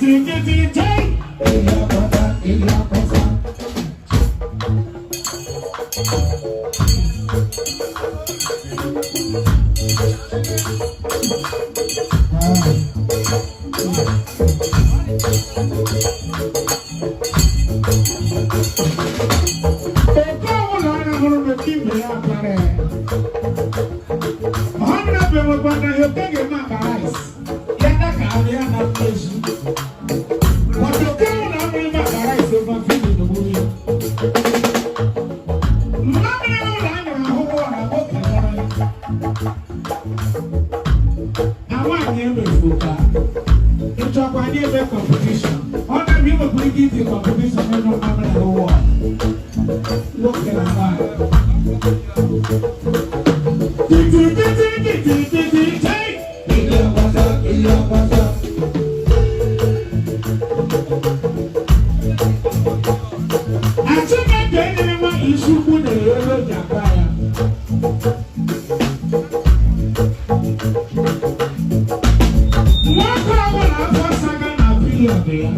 Titi titi chei. Ilé apáta, ilé apáta. Oke ọbụla a hụrụ n'oke ibe ya akpara ya. Ọ na-abịa nwekwa na ya oke ga-eme akpa rice. Ya na ka ahụ ya na mmezu. But oke ọbụla amụrụ ime akpa rice over feeding n'ogburu ya. Mmamịrị ọbụla a nyụrụ ahụ ụwa na nwoke nwụrụ ya. Na nwaanyị emefu ka ịchọkwa anyị eme competition. Ọ na-abịa nwekwara ike iti competition ịnyụ mmamịrị ahụ ụwa. Nwoke na nwaanyị. Titi titi titi titi chei. Ilé apáta, ilé apáta. Chineke nyere nwa isukwu na-ere ji akpa ya. Nwoke ọbụla afọ saga na period ya.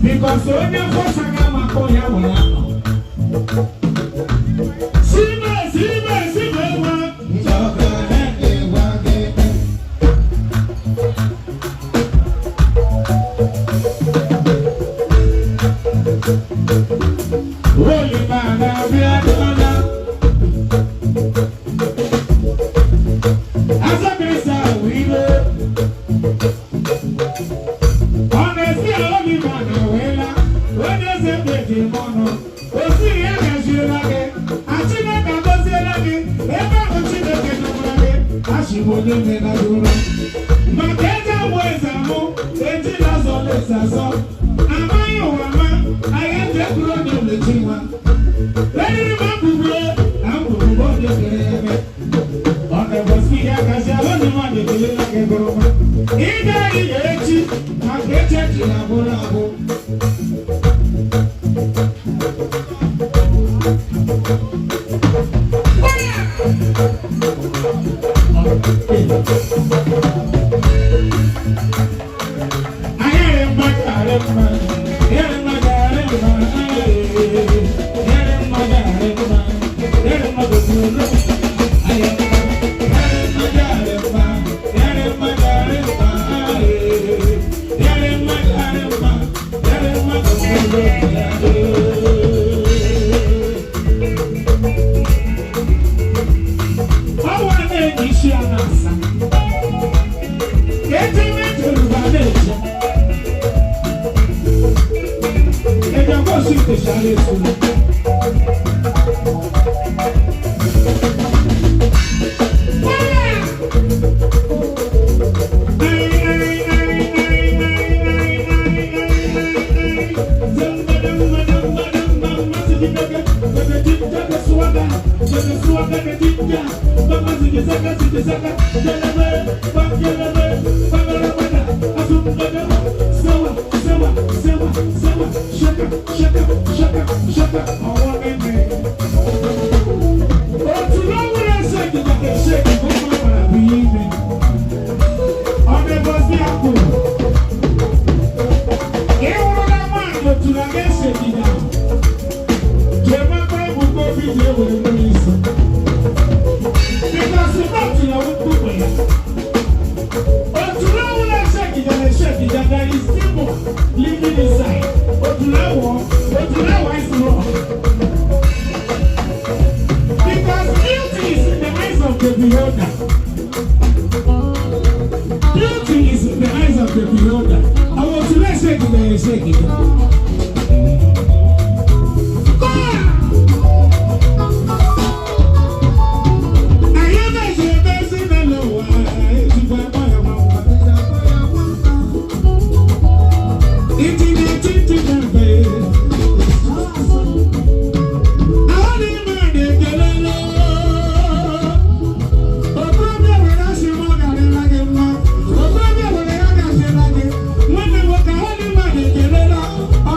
Because onye afọ saga maka ya were anọ. Sibe sibe sibe nwa. Nzọka na-ewa gị. Holy man, abịa dịmana. Asabirisa wilo. Ọ na-esi holy man wela. Onye eze mgbeji mọnụ. Osi ya gaziela gị. A Chineke agọziela gị. Ebe ahụ Chineke dọbara gị. Asịbụ onye menadoro. Maka eze amụ eze amụ, ejila azọ na-eze azọ. Amaghị ụwa ma, anyị eji ekwuru onye olechi nwa. Eriri m agbụgbue, agbụgbụ onye kere eme. Ọ na-egosi ihe gazi ahụ ndị mmadụ ekelela gị gụrụma. Ị gaghị ya echi, maka echi echiri agwụrụ agwụ. Ayere mma gare mma, yere mma gare mma, yere mma gare mma, yere mma gosuru. Ayere mma, yere mma gare mma, yere mma gare mma, yere mma gare mma, yere mma gosuru. Ọwọ́ na-enyi isi ya na-asa. Ejeme Yorùbá na-eje. Ẹjọ́ kò sí ìpèsè ìṣúná. Shaka, shaka, shaka, shaka, ọwọ́ mímí. Otu lọ́wọ́ ẹsẹ̀ ìjọba ẹsẹ̀ ìgbọ́n máa bí mi. Ọdẹ bọ́ sí àpò. Ịhụrụla nwaanyị otu na ga-ese dịda. Jema Baịbụl obi ji ewere mmiri isi. Because not na mkpụrụ ya. Otu lọ́wọ́ ẹsẹ̀ ìjọba ẹsẹ̀ ìjọba, there is demon living inside. Otu lọ́wọ́ is wrong. Because beauty is in the eyes of the beholder. Beauty is in the eyes of the beholder. Àwọn tí lè ṣe ìdílé ṣe ìdílé. Ayé náà ṣe bẹ́ẹ̀ sí náà lọ́wọ́ ìtìgbà ẹ̀kọ́ ẹ̀ máa ń bá. Ìtìlẹ̀ títí náà bẹ̀rẹ̀. Àwọn ní máa dé kẹlẹ́ lọ́wọ́. Okorobịa were asị m ọ garịla gị mma. Okorobịa were ya gasịla gị. Nwanne m nwoke, ahụ ndị mmadụ ekelela. Ọ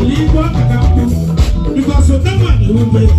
Igbo ọka ka mkpu because ụtọ nwaanyị wụ mgbe ya.